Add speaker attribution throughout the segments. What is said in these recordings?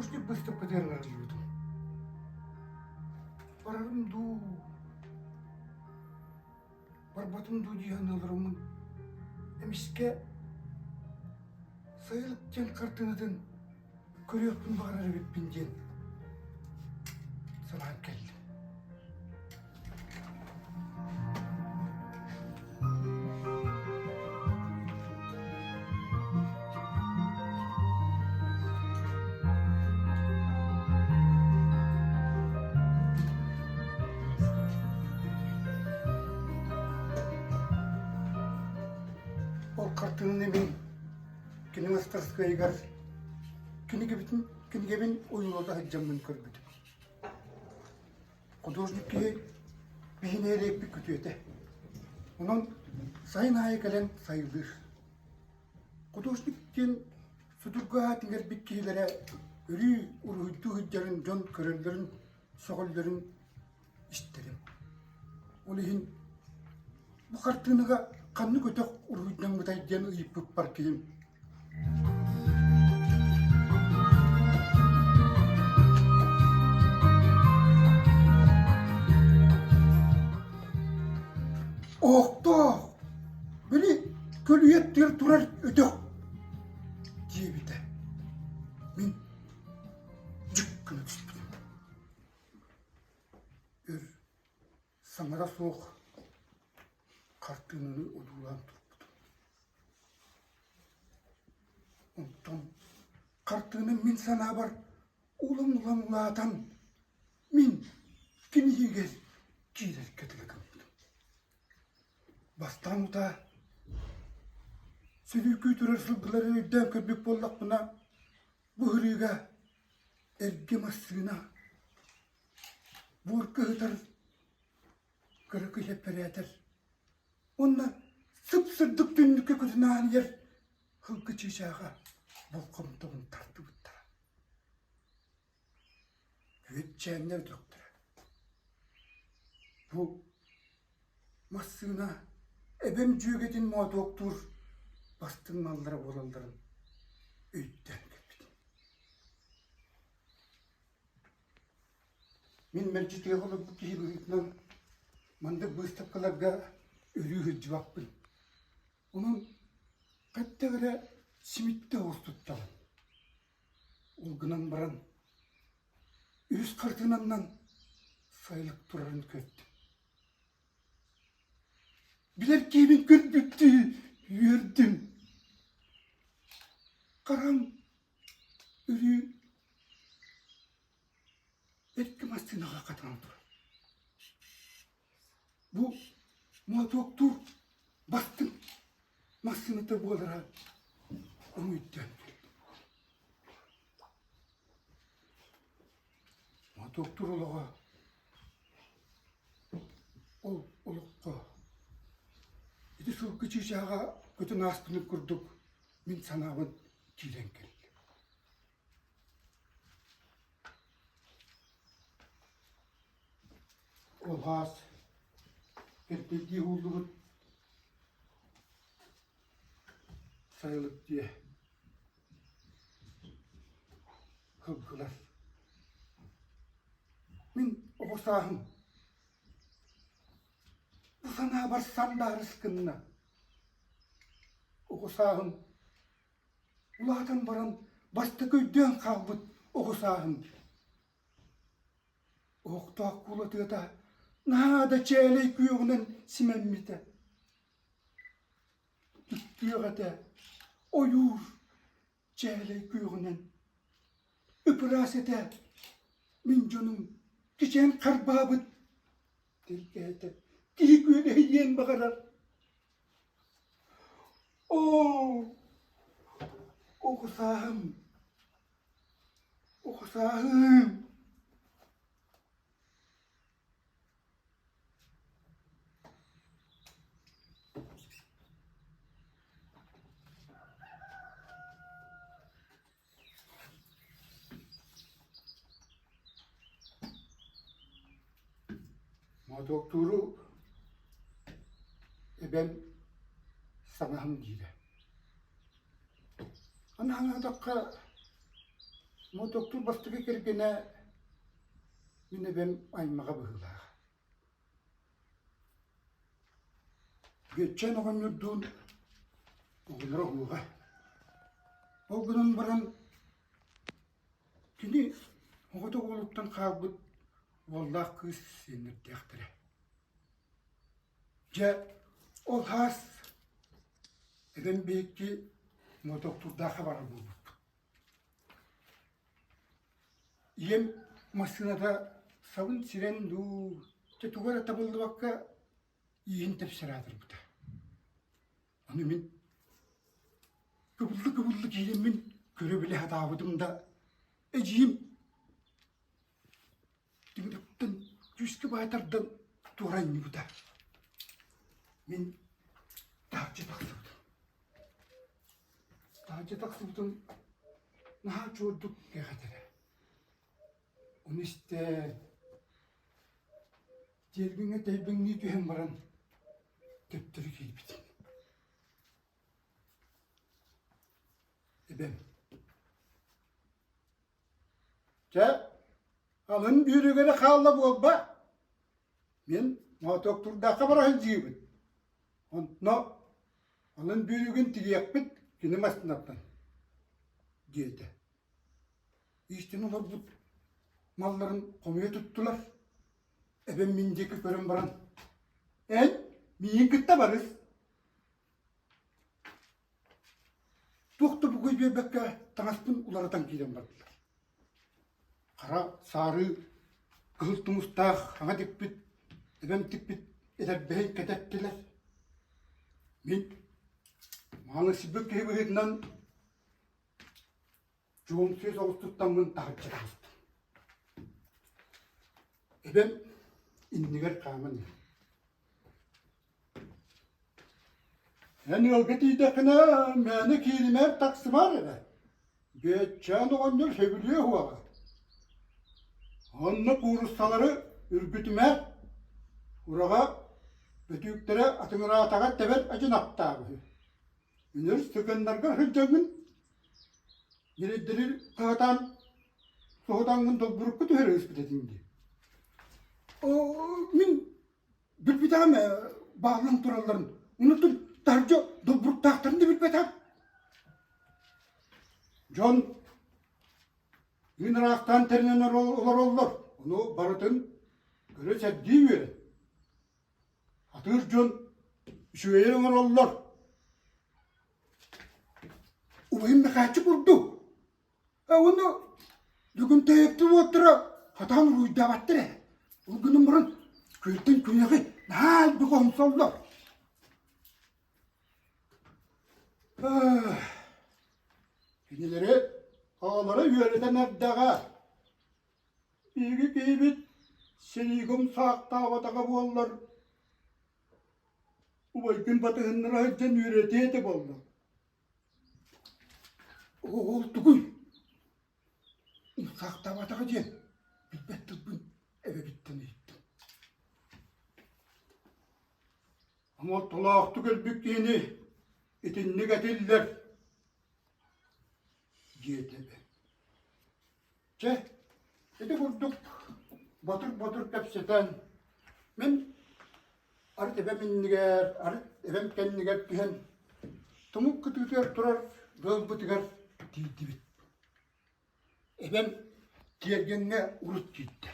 Speaker 1: Художник быыстапкатыгар ыҥырыллыбытым. Барарым дуу, барбатым дуу дии саныы олороммун, эмискэ Сайылык диэн хартыынатын көрүөхпүн баҕарар эбиппин диэн санаан кэллим. Ол хартыынаны мин кини мастарыскыайыгар кинигэбитин кинигэбин ойуулата сылдьаммын көрбүтүм. Художник киһи биһи нэһилиэкпит күтүөтэ. Онон сайын аайы кэлэн сайылыыр. Художник диэн судургу аат иҥэрбит киһилэрэ өрүү уруһуйдуу сылдьарын дьон көрөллөрүн, сөҕөллөрүн истэрим. Ол иһин бу хартыынага ханнык өтөх уруһуйдаммытай диэн ыйыппыппар киһим Оһохтоох, били көлүйэттигэр турар өтөх диэбитэ. Мин дьик гына түспүтүм. Өр саҥара суох хартыынаны одуулаан турбутум. Онтон хартыыным мин санаабар улам-улам улаатан, мин кини иһигэр киирэргэ дылы гыммытым. Бастаан утаа сүлүүкүү турар сылгылары өйдөөн көрбүт буоллахпына, бу ырыыга эргэ массыына буорка ыһытар кыракый эппэрээтэр уонна сып-сырдык түннүккэ көтөн ааһан иһэр сылгы чыычааҕа болҕомтобун тардыбыттара. Күөтчээннэр өтөхтөрө. Бу массыына эбэм дьүөгэтин моотуоктуур бастыҥ маллара буолалларын өйдөөн кэлбитим. Мин мэлдьи тыаҕа олорбут киһи быһыытынан маннык быыстапкаларга өрүү сылдьыбаппын. Онон хайдах эрэ симиттэ оҕус туттаҕын. Ол гынан баран үһүс хартыынаннан сайылык турарын көрдүм. Билэр киһибин көрбүттүү үөрдүм. Хараҥ өрүү эргэ массыынаҕа хатанан турар. Бу мотуоктуур бастыҥ массыыната буолара ону өйдөөн кэллим. Мотуоктуур олоҕо ол олоххо ити сылгы чыычааҕа көтөн ааспытын курдук мин санаабын киирэн кэллэ. Ол хаас кэлтэйдии уһуллубут сайылык дьиэ кылгылар. Мин оҕо сааһым бу санаабар сандаарыс гынна. Оҕо сааһым улаатан баран бастакы өйдөөн хаалбыт оҕо сааһым Оһохтоох куулатыата наһаа да чээлэй күөҕүнэн симэммитэ. Түктүөх этэ ойуур чээлэй күөҕүнэн. Ып-ыраас этэ мин дьонум кичээн харбаабыт тэлгэһэтэ киһи күөлэһийиэн баҕарар. Оо, оҕо сааһым Оҕо сааһым Мотуоктууру эбэм саҥаһым диирэ. Аны санаатахха. Мотоктуур бастакы кэргэнэ мин эбэм аймаҕа быһыылаах. Бүөччээн оҕонньордуун оҕолоро уоҕа. Ол гынан баран кини оҕото уолуттан хаалбыт уоллаах кыыс сиэннэрдээхтэрэ. Дьэ, ол хаас эбэм биһикки мотоктурдаахха барар буолбуппут. Ийэм массыыната сабын сирэн дуу, дьэ туга эрэ табыллыбакка ииһин тэпсэр аатырбыта. Аны мин кыбыллы-кыбыллы киирэммин көрө-билэ сатаабытым да, эдьиийим Түҥүрүттэн күүскэ баайтардан туора анньыбыта. Мин таһырдьа тахсыбытым. Таһырдьа тахсыбытым наһаа чуордук кэхэтэрэ. Ону истээт, тиэргэҥҥэ тэйбэҥнии түһэн баран төттөрү киирбитим. Эбэм Чэ, алын бүүрүгэрэ хаалла буолба. Мин моотуоктурдаахха бара сылдьыыбын. Онно алын бүүрүгүн тигиэхпит кини массыынаттан, диэтэ. Иистэн олорбут малларын хомуйа туттулар. Эбэм мин диэки көрөн баран, «Эн миигин кытта барыс, Туох да бугуй биэрбэккэ таҥаспын уларытан киирэн бардылар. Хара саарыы кыһыл тумустаах хаҥа тикпит, эбэм тикпит этэрбэһин кэтэттилэр. Мин маанысыйбыт киһи быһыытынан чуумсуйа соҕус туттаммын таһырдьа таҕыстым. Эбэм иннигэр хааман иһэр. Эн ыалга тиийдэххинэ мээнэ кииримээр тахсымаар эрэ. Бүөччээн оҕонньор сөбүлүө уоҕа. Онно кууруссалары үргүтүмээр, ураҕа бөтүүктэрэ атыҥыраатаҕа тэбэр адьынаттаах үһү. Үнүр сыгыннарга сылдьаҥҥын, ньирэйдэри хаһытаан соһутаҥҥын долбурукка түһэрэ ыспыт этиҥ дии. Оо, мин билбэтэҕим ээ, бааллан туралларын. Онуттан таһырдьа долбуруктаахтарын да билбэтэҕим. Дьон мин ыраахтаан тэринэн олороллор. Ону барытын көрө сэргии үөрэн. Атыыр дьон үчүгэйи оҥороллор. Убайым Мэхээччи курдук. Уонна бүгүн тэйэттик уоттара хатаан уруйдаабаттар ээ. Ол гынан баран күөлтэн күнэҕи наһаа элбэх оҥсоллор. Кинилэри оҕолоро үөрэтэн эрдэҕэ. Биһиги киһибит сэриигим саахтаабатаҕа буоллар, убайгын батыһыннара сылдьан үөрэтиэ этэ буолла. Ол тугуй? Саахтаабатаҕа диэн билбэт тылбын эбэбиттэн ыйыттым. Хомолтолоохтук өлбүт киһини итинник этиллэр диэтэ эбэм. Чэ, ити курдук ботур-ботур кэпсэтэн, мин арыт эбэм иннигэр, арыт эбэм кэннигэр түһэн, тумук кытыытыгар турар ыалбытыгар тиийдибит. Эбэм тиэргэҥҥэ урут киирдэ.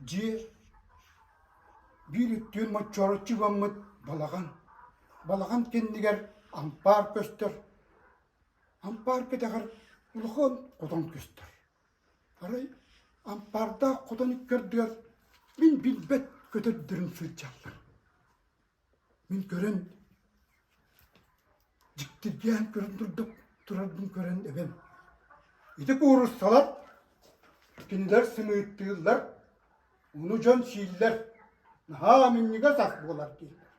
Speaker 1: Дьиэ биир үттүөн моччороччу убаммыт балаҕан, балаҕан кэннигэр ампаар көстөр, ампаар кэтэҕэр улахан хотон көстөр. Арай ампаардаах хотон икки ардыгар мин билбэт көтөрдөрүм сылдьаллар. Мин көрөн, дьиктиргээн көрөн турдук турарбын көрөн эбэм ити кууруссалар кинилэр сымыыттыыллар, ону дьон сииллэр, наһаа минньигэс ас буолар дииллэр.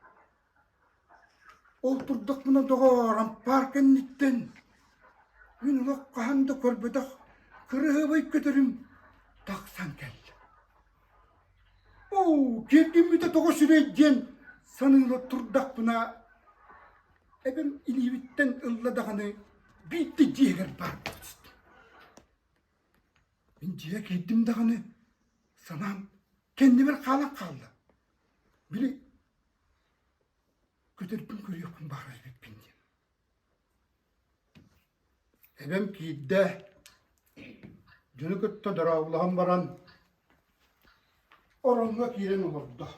Speaker 1: Ол турдахпына доҕоор, ампаар кэнниттэн мин олох хаһан да көрбөтөх кырыһыабай көтөрүм тахсан кэллэ. Оо, киэргэммитэ тоҕо сүрэй диэн саныыла турдахпына. Эбэм илиибиттэн ылла даҕаны биирдэ дьиэгэр баар буолустум. Мин дьиэ киирдим даҕаны санаам кэннибэр хаалан хаалла. Били көтөрбүн көрүөхпүн баҕарар эбиппин диэн. Эбэм киирдэ, дьону кытта дорооболоһон баран ороҥҥо киирэн олордо.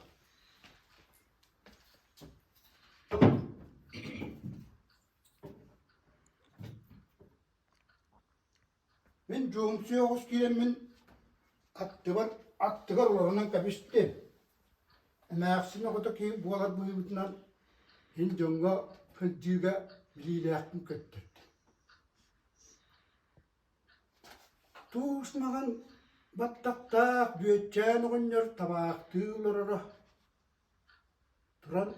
Speaker 1: Мин дьуһумсуйа оҕус киирэммин аттыбар аттыгар олорунан кэбистим. Эмээхсин оҕото киһи буолар быһыыбытынан мин дьоҥҥо сылдьыыга билиилээхпин көрдөрдүм. Туус маҥан баттахтаах Бүөччээн оҕонньор табаахтыы олороро. Туран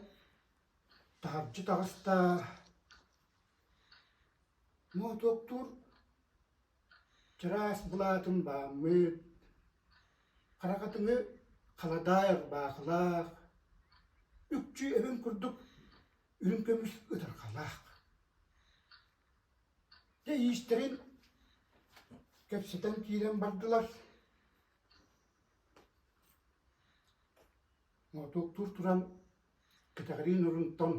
Speaker 1: таһырдьа таҕыста Моотуоктуур чараас былаатын бааммыт, харахатыҥы халадаай ырбаахылаах, үкчү эбэм курдук үрүҥ көмүс ытарҕалаах. Дьэ иистэрин кэпсэтэн киирэн бардылар. Моотуоктуур туран кэтэҕириин урунтан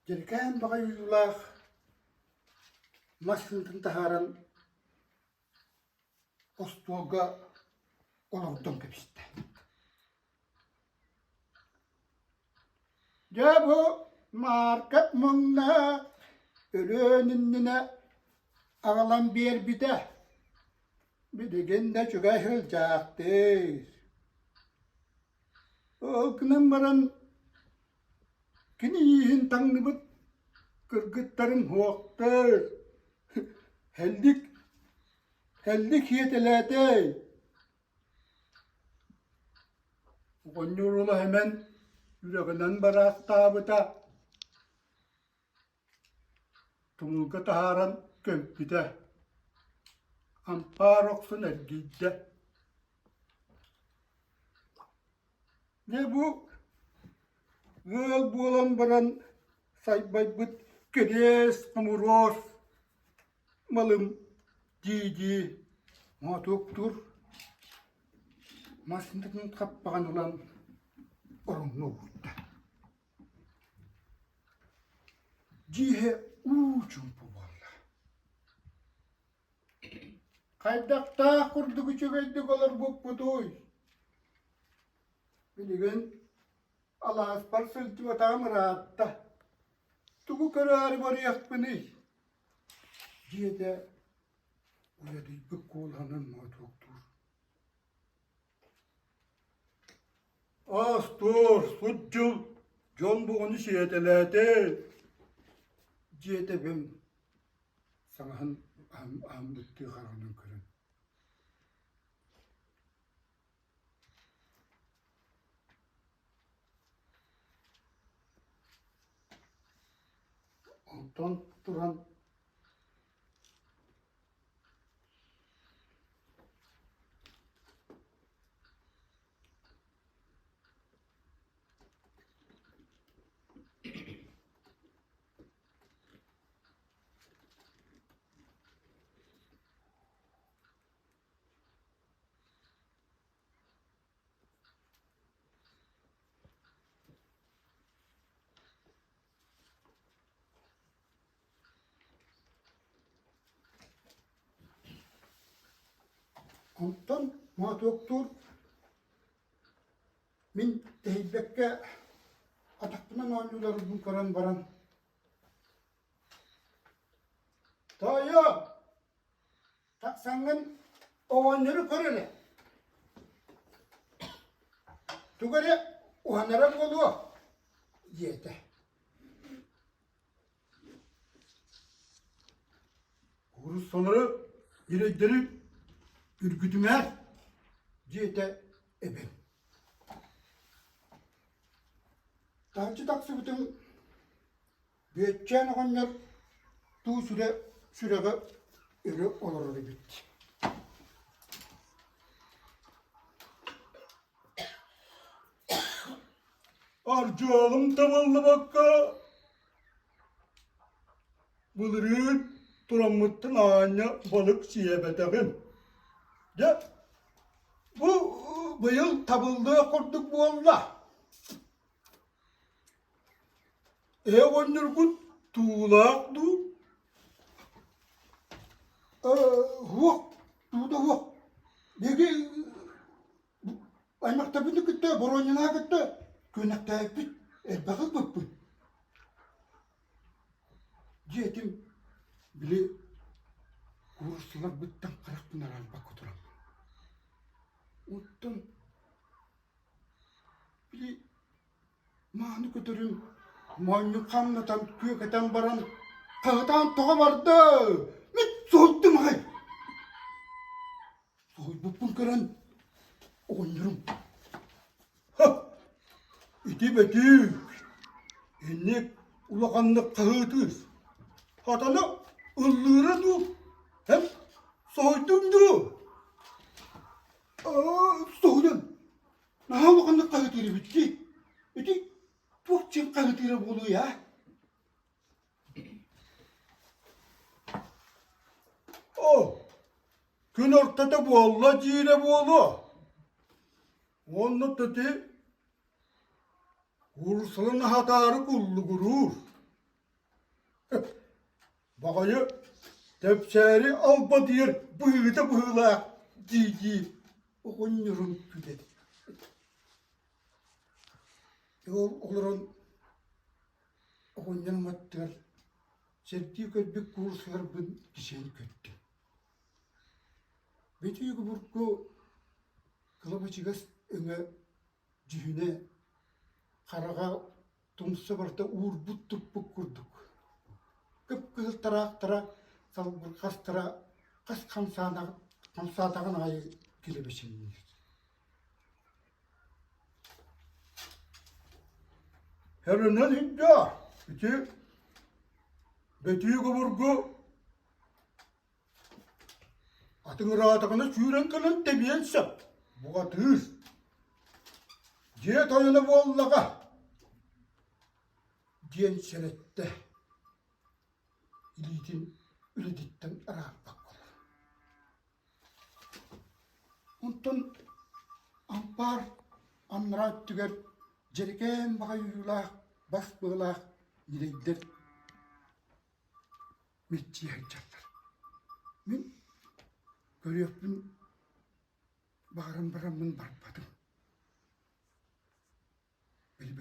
Speaker 1: Дьэрэкээн баҕайы ойуулаах массыынатын таһааран остуолга олордон кэбистэ. Дьэ бу Мааркап муҥнаах өлүөн иннинэ аҕалан биэрбитэ. Билигин да үчүгэй сылдьаахтыыр. Ол гынан баран кини ииһин таҥныбыт кыргыттарын уохтар, һэллик, һэллик сиэтэлээтэй. Оҕонньор уола Сэмэн үрэҕинэн бараахтаабыта, тумулга таһааран көмпүтэ, ампаар охсон эргийдэ. Дьэ бу ыал буолан баран сайбайбыт кириэс хомуруос малым дии-дии моотуктуур массыынатын хаппаҕын ылан ороҥҥо уурда. Дьиэ уу чуумпу буолла. Хайдахтаах курдук үчүгэйдик олорбуппутуй? Билигин алааспар сылдьыбатаҕым ыраатта. Тугу көрөөрү барыахпыный? Дьиэтэ уйадыйбыт куолаһынан моотуоктуур. Аас-туор, сут дьыл дьон буҕуну сиэтэлээтэ, диэтэ эбэм саҥаһын аһыммыттыы хараҕынан көрөн. Онтон туран Онтон моотуоктуур мин тэһийбэккэ атахпынан оонньууларбын көрөн баран «Тоойуом, тахсаҥҥын оҕонньору көр эрэ, тугу эрэ уһанара буолуо» диэтэ. Кууруссалары, ньирэйдэри үргүтүмээр, диэтэ эбэм. Таһырдьа тахсыбытым Бүөччээн оҕонньор туу сүрэ сүрэҕэ өрө олорор эбит. Ардьыалым табыллыбакка былырыын тураммыттан аанньа балык сиэбэтэҕим. Дьэ, бу быйыл табыллыах курдук буолла. Ээ оҕонньоргут туулаах дуу? Суох, туута суох. Биһиги Аймахтарбытын кытта Боруонньалаах кытта күөнэхтээбиппит, элбэҕи ылбыппыт. Дьиэтим били кууруссаларбыттан харахпын араарбакка тураммын. Оттон били мааны көтөрүм моонньун хамнатан күөкэтэн баран хаһытаан тоҕо барда? Мин соһуйдум аҕай. Соһуйбуппун көрөн оҕонньорум «Ха, ити бөтүүк, инник улаханнык хаһыытыыр, хатана ыллыыра дуу, эн соһуйдуҥ дуу?» «Соһуйан, наһаа улаханнык хаһыытыыр эбит дии, ити туох дьиҥ хаһыытыыра буолуой аа?» Оо, күн ортото буолла диирэ буолуо. Уонна ити кууруссаларын аһатаары куллугуруур. Баҕайы тэпсээри албадыйар быһыыта быһыылаах дии-дии оҕонньорум күлэр. Ол олорон Оҕонньорум аттыгар сэргии көрбүт куурусаларбын кисээн көрдүм. Бүтүүк обургу кылабачыгас өҥө дьүһүнэ хараҕа тумса барыта уурбут-туппут курдук. Кып-кыһыл тараахтара, салбырҕастара хас хамсаатаҕын аайы килэбэчиҥниир. Һэрэнэн иһдьээ, ити бөтүүк обургу атыҥыраатаҕына сүүрэн кэлэн тэбиэн сөп, буҕатыыр. Дьиэ тойоно буоллаҕа, диэн сэрэттэ, илиитин үлэтиттэн араарбакка олорон. Онтон ампаар анараа өттүгэр дьэрэкээн баҕайы ойуулаах бас быалаах ньирэйдэр мэччийэ сылдьаллар. Мин көрүөхпүн баҕаран бараммын барбатым. Били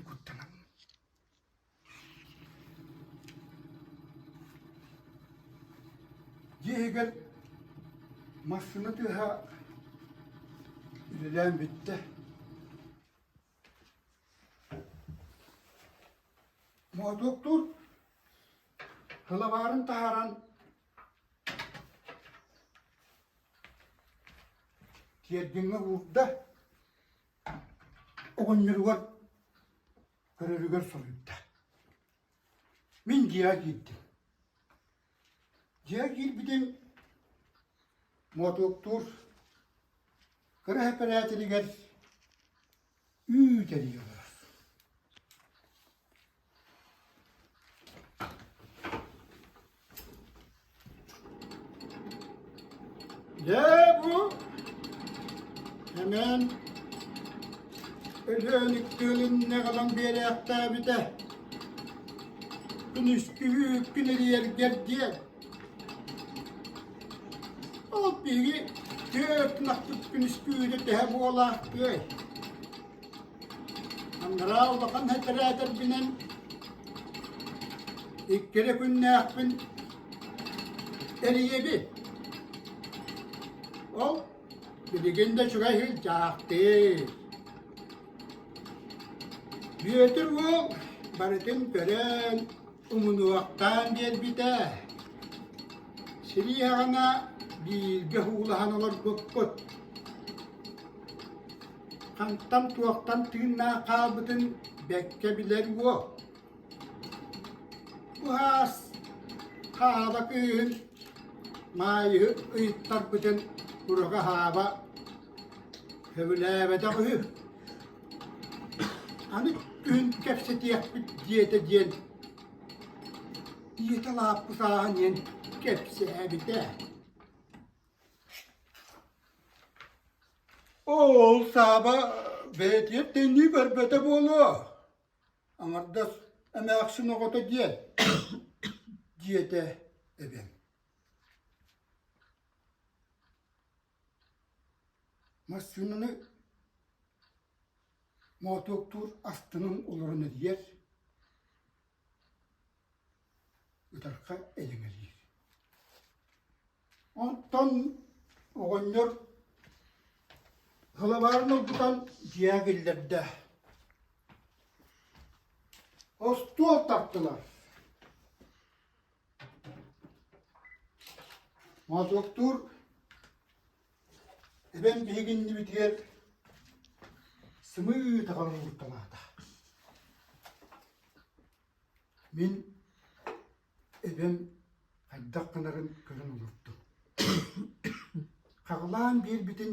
Speaker 1: куттанаммын. Дьиэ иһигэр массыына тыаһа үлэлээн бүттэ. Моотуоктуур сылабаарын таһааран тиэргэҥҥэ уурда. Оҕонньоругар көрөрүгэр соруйда. Мин дьиэҕэ киирдим. Дьиэҕэ киирбитим мотуоктуур кыра эпэрээтэригэр үүт эрийэ олорор. Дьэ бу Эмээн Өлөөн ыккыылынна ылан биэрээхтээбитэ. Күнүскү күн эрийэргэр диэн. Ол биһиги түөрт ынахпыт күнүскү үүтэ төһө буолаахтыай? Анараа улахан этэрээтэрбинэн икки эрэ күннээхпин эрийэбин. Ол билигин да үчүгэй сылдьаахтыы. Бүөтүр уол барытын көрөн, умунуохтаан биэрбитэ. Сирии аҕана бииргэ уулаһан олорбуппут. Хантан-туохтан тыыннаах хаалбытын бэккэ билэр уол. Бу аас Хааба кыыһын Маайыһы ыйыттарбытын Курака Хааба сөбүлээбэтэх үһү. Аны Күһүн кэпсэтиэхпит диэтэ диэн ийэтэ лааппы сааһын диэн кэпсээбитэ. Ол Сааба бэйэтигэр тэҥнии көрбөтө буолуо, аҥардас эмээхсин оҕото диэн, диэтэ эбэм. Массыынаны Моотуоктуур астынан олорон эрийэр, ытарха эйэҥэлиир. Онтон оҕонньор сылабаарын ылбытан дьиэҕэ киллэрдэ. Остуол тартылар. Моотуоктуур Эбэм биһиги иннибитигэр сымыыт аҕалан уурталаата. Мин эбэм хайдах гынарын көрөн олордум. Хаҕылаан биэрбитин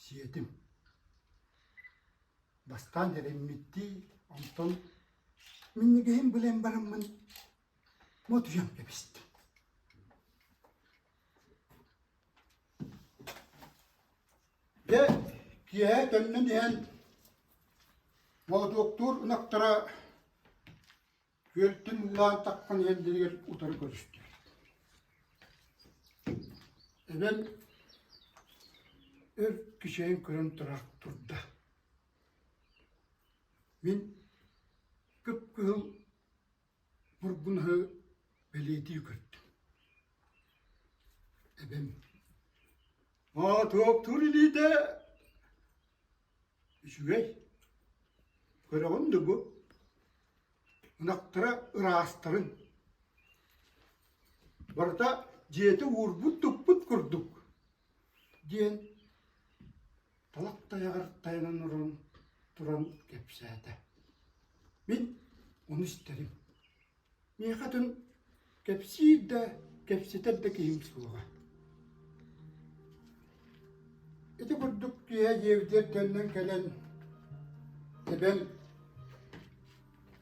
Speaker 1: сиэтим. Бастаан эрэммиттии, онтон минньигэһин билэн бараммын мотуйан кэбистим. Дьэ, киэһэ төннөн иһэн Моотуоктуур ынахтара күөлтэн уулаан таххан иһэллэригэр утары көрүстүлэр. Эбэм өр кичэйэн көрөн турар турда. Мин кып-кыһыл Мургунаһы бэлиэтии көрдүм. Эбэм «Моотуоктуур илиитэ үчүгэй, көрөҕүн да бу, ынахтара ыраастарын, барыта дьиэтэ уурбут-туппут курдук» диэн талах тайаҕар тайанан олорон туран кэпсээтэ. Мин ону истэрим. Миэхэ атын кэпсиир да, кэпсэтэр да киһим суоҕа. Ити курдук киэһэ дьиэбитигэр төннөн кэлэн эбэм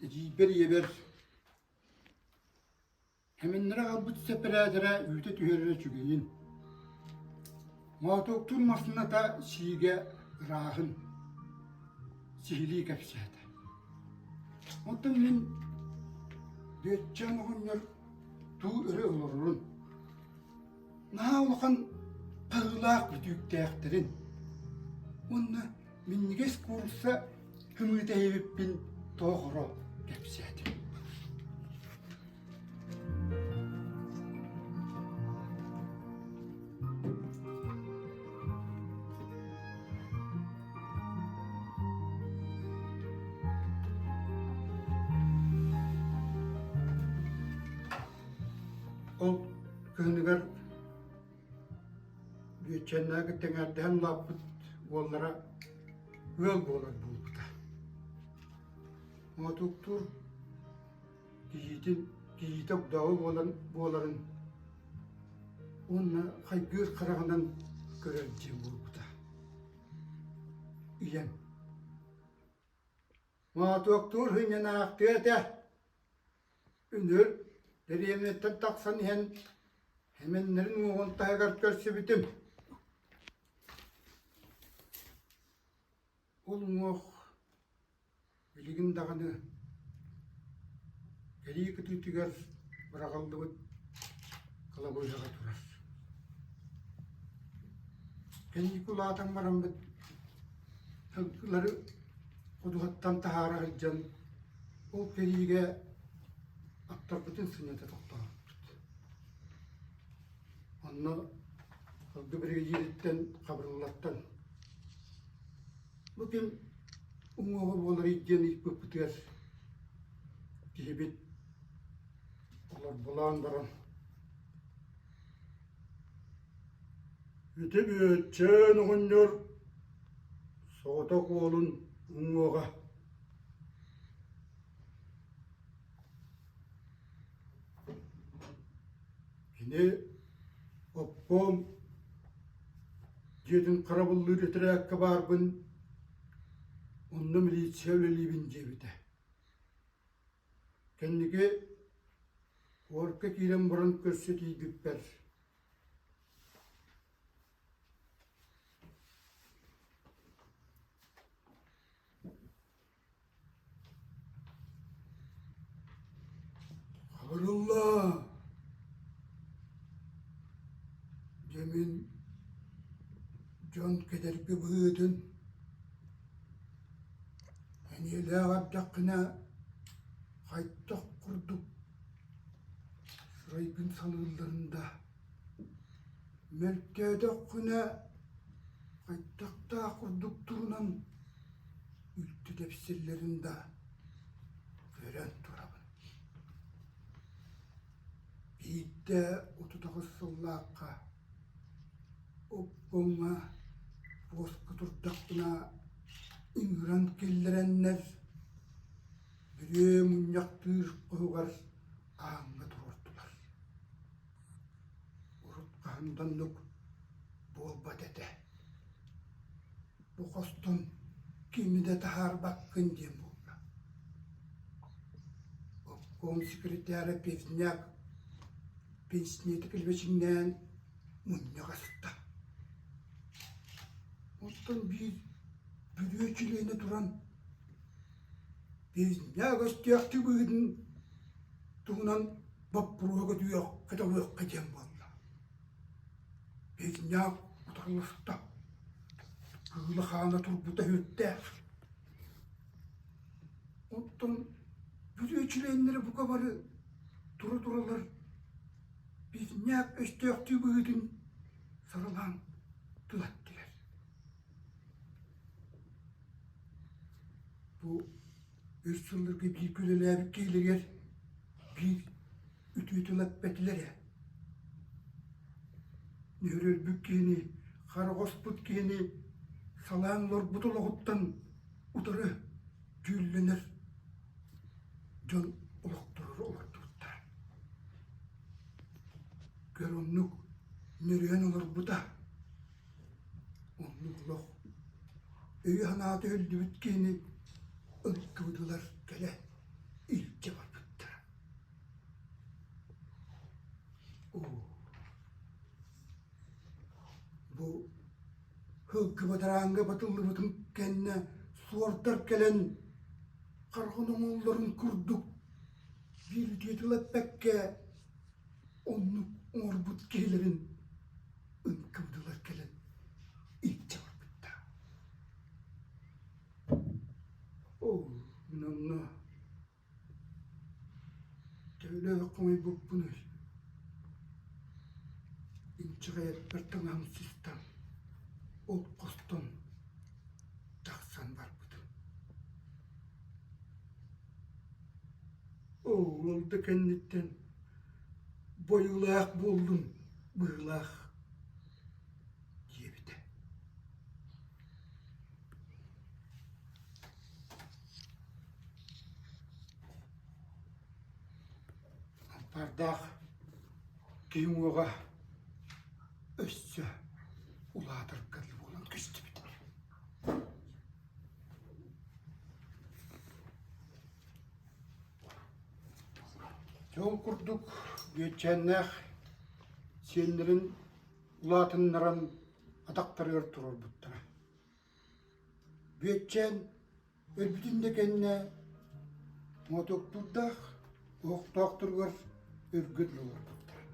Speaker 1: эдьиийбэр ийэбэр Эминнэрэ аҕалбыт сэппэрээтэрэ үүтэ түһэрэрэ үчүгэйин, Моотуоктуур массыыната сиигэ ырааһын сиһилии кэпсээтэ. Оттон мин Бүөччээн оҕонньор туу өрө олорорун, наһаа улахан хаһыылаах бүтүүктээхтэрин уонна минньигэс куурусса кымыыта иһибиппин тоҕо кэпсээтим. Ол кыһыныгар Бүөччэннээҕи тэҥээрдэһэн улааппыт уоллара ыал буолар буолбута. Моотуктуур кийиитин кийиитэ огдообо буолан буоларын уонна хайгыыр хараҕынан көрөр диэн буолбута. Ийэм Моотуоктуур сынньанаахтыа этэ. Үнүр дэриэбинэттэн тахсан иһэн Эмэннэрин уоҕун таһыгар көрсүбүтүм. Ол уҥуох билигин даҕаны кэлии кытыытыгар быраҕыллыбыт кылабыыһаҕа турар. Кэнники улаатан бараммыт сылгылары ходуһаттан таһаара сылдьан ол кэлиигэ аттарбытын сынньата тохтообуппут. Онно сылгы биригэдьиириттэн Хабырыллаттан бу ким уҥуоҕа буоларый диэн ыйыппыппытыгар киһибит олорболоон баран ити Бүөччээн оҕонньор соҕотох уолун уҥуоҕа Кини обком дьиэтин харабыллыыр этэрээккэ баарбын, онно милиция үлэлиибин диэбитэ. Кэнники куоракка киирэн баран көрсө тиийбиппэр Хабырылла! Дьэ мин дьон кэдэрги быһыытын эниэлээх эрдэххинэ хайдах курдук сырайгын салыылларын да мөлтөөтөххүнэ хайдахтаах курдук турунан үлтү тэпсиллэрин да көрөн турабын. Биирдэ 38 сыллаахха обкомҥа буоска турдахпына ыҥыран киллэрэннэр бүрүө мунньахтыыр хоһугар ааҥҥа туруордулар. Урут хаһан да оннук буолбат этэ. Бу хостон кими да таһаарбаккын диэн буолла. Обком секретара Певняк пенсиниэтэ килбэчиҥнээн мунньах аста. Оттон биир бүрүө чилиэнэ туран Певняк өстөөхтүү быһыытын туһунан боппуруоһу көтөҕүөххэ диэн буолла. Певняк утарыласта. Кыыла хаана турбута сүрдээх. Оттон Бүлүү чилиэннэрэ бука бары тура-туралар Певняк өстөөхтүү быһыытын саралаан тыл эттилэр. Бу үс сылларга бииргэ үлэлээбит киһилэригэр биир үтүө тыл эппэтилэр ээ. Нүһүрүрбүт киһини, хараҕоспут киһини салаан олорбут олоҕуттан утары дьүүллэнэр дьон олохторугар олордубуттара. Көр оннук нөрүөн олорбута. Оннук олох өйө-санаата өһүллүбүт киһини ылкыбытылар кэлэ илдьэ барбыттара. Бу һылгы бадарааҥҥа батыллыбытын кэннэ суордар кэлэн хараҕын оҥоллорун курдук биир үтүө тыл эппэккэ оннук оҥорбут киһилэрин ынкыбытылар кэлэн илдьэ барбыттара. Оо, мин онно Төһөлөөх хомойбуппунуй, инчэҕэйэрбэр таҥаһым сыстан, ол хостон тахсан барбытым. Оо, ол да кэнниттэн бойуулаах буоллум быһыылаах диэбитэ. Ампаардаах киһи уҥуоҕа өссө улаатарга дылы буолан көстүбүт. Дьэ ол курдук Бүөччээннээх сиэннэрин улаатыннаран атахтарыгар туруорбуттара. Бүөччээн өлбүтүн да кэннэ мотуоктуурдаах оһохтоохторугар өргө дылы олорбуттара.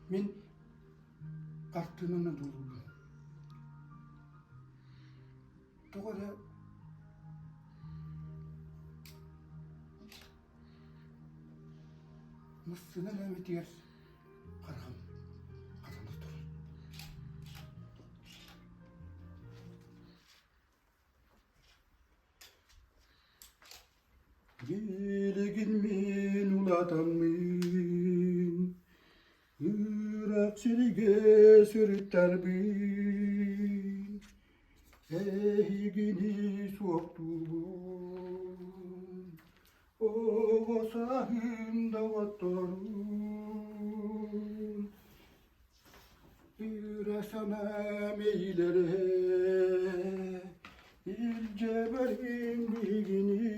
Speaker 1: Мин хартыынаны одуулуубун. Тоҕо эрэ Массыына элэмэтигэр хараҕым хатана турар. Билигин мин улаатаммын, ыраах сиргэ сырыттарбын, эһигини суохтуубун. Оҕо сааһым доҕотторум, ыра санаам эйилэрэ. Илдьэ барыҥ биһигини.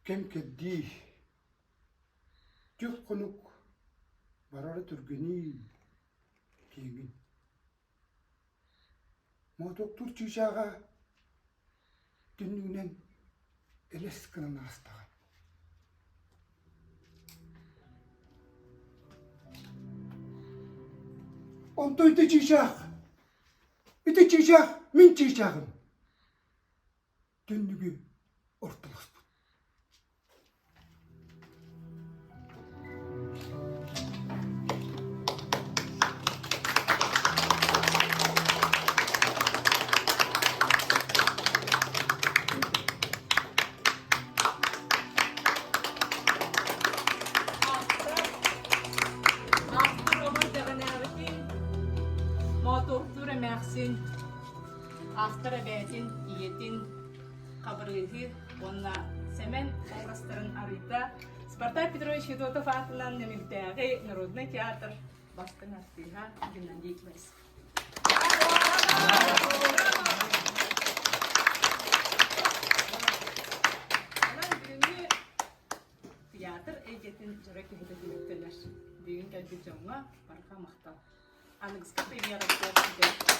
Speaker 1: Кэм-кэрдии, дьыл-хонук барара түргэниин, киэҥин. Моотоктуур чыычааҕа түннүгүнэн элэс гынан аастаҕа. Онтон ити чыычаах, ити чыычаах мин чыычааҕым. Түннүгү ортолоспут.
Speaker 2: Автор оҕо дэҕэнээҕитин Моотуохтуур эмээхсин автор эбээтин, ийэтин Хабырыыһы уонна Сэмэн образтарын арыйда. Спартак Петрович Федотов аатынан Нөмүгдээҕи народнай театр бастыҥ артыыһа Геннадий Борисов. Онон бүгүҥҥү театр эйгэтин дьоро киһитэ түмүктэнэр. Бүгүн кэлбит дьоҥҥо барҕа махтал. Аныгыскы премьерабытыгар.